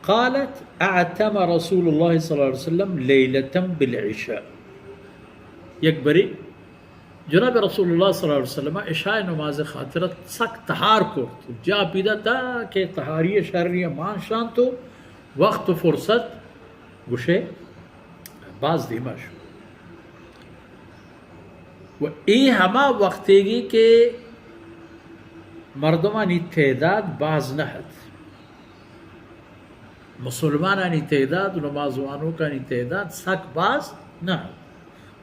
قالت: اعتم رسول الله صلى الله عليه وسلم ليلة بالعشاء. یک بری جناب رسول اللہ صلی اللہ علیہ وسلم عشاء نماز خاطر سک تہار کرت، جا پیدا تا کہ تہاری شری مان شانت و وقت و فرصت گوشے باز دیما شو. و اے ہما وقتیگی کہ مردمانی تعداد باز نہ ات، مسلمانانی تعداد و نماز وانوکانی تعداد سک باز نہ ات.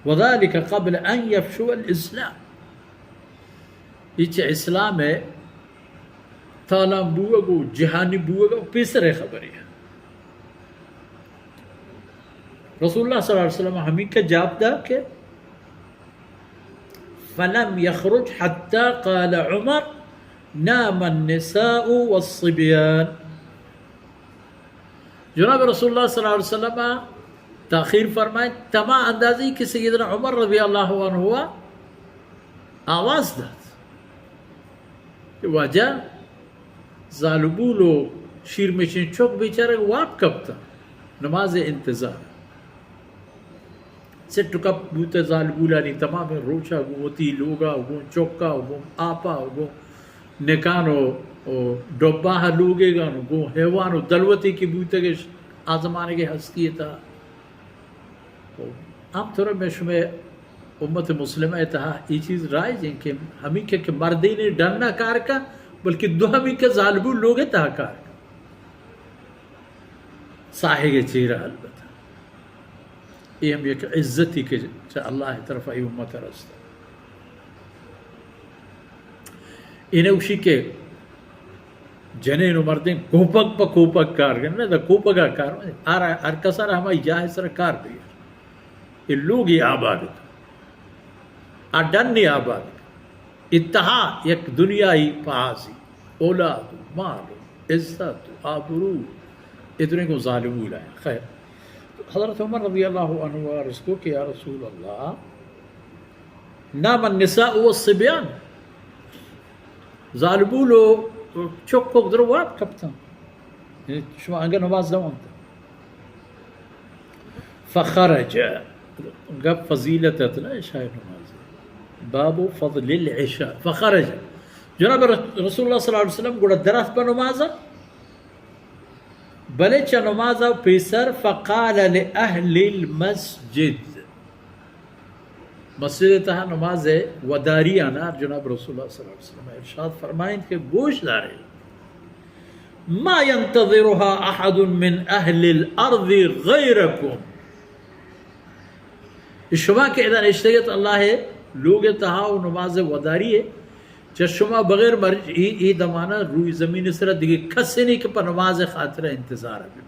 وذلك قبل ان يفشو الاسلام. اے چہ اسلام ء تالان بوگ و جہانی بوگ و پیسر ء خبرے. رسول اللہ صلی اللہ علیہ وسلم ہمینکہ جواب دا کہ فلم يخرج حتى قال عمر: نام النساء والصبيان. جناب رسول اللہ صلی اللہ علیہ وسلم تاخیر فرمائے تما اندازی کہ سیدنا عمر رضی اللہ عنہ آواز دات کہ واجہ، زالبول و شیرمچیں چک بیچارگ واب کپتاں، نماز انتظار. سٹ و کپ بوتہ زالبولانی تمامیں روچا گوں وتی لوگا و گوں چکا و گوں آپا و گوں نکان و، و ڈباہ لوگیگان و گوں حیوان و دلوتے کہ بوتگش آ زمانگے ہستی تہا. عام طور میں شمئے امت مسلمہ ء تہا اے چیز رائج ہیں کہ ہمیں کہ، کہ مردین ڈن نہ کار کا، بلکہ دو ہمیں کہ زالبو لوگ ء تہا کار کا. ساہگ ء چیرا البتہ. اے ہم یک عزتی کہ چہ اللہ ء طرف ء اے امت ء رستہ. اے نہ گوشی کہ جنین و مردین کوپگ پہ کوپگ کار کن، نہ، دا کوپگا کار، ہر، ہر کس را ہمائی جاہ سر کار بگر. اے لوگی آباد کن، آ ڈنی آباد کن. اے تہا یک دنیائی پہازی، اولاد و مال و عزت و آبرو، اے دریں گوں ظالمو لائیں. خیر، حضرت عمر رضی اللہ عنہ عرض کو کہ یا رسول اللہ، نام النساء والصبیان، زالبول و چک و در واب کپتن، یعنی شما انگا نماز نہ وانتا. فخرج، گپ فضیلت ات نا عشاء نماز، باب فضل العشاء. فخرج، جناب رسول اللہ صلی اللہ علیہ وسلم گڑا درات پہ نماز، بلے چہ نماز پیسر فقال لأهل المسجد، مسجد تہا نماز وداری آنار جناب رسول اللہ صلی اللہ علیہ وسلم ارشاد فرمائیں کہ گوش دارے، ما ينتظرها احد من اهل الارض غيركم. شما کہ ادا نشتگت اللہ لوگ تہا و نماز وداری ہے، چہ شما بغیر مرج ای، ای دمانا روی زمین سر دیگه کسی نہیں کہ پہ نماز خاطر انتظار بی.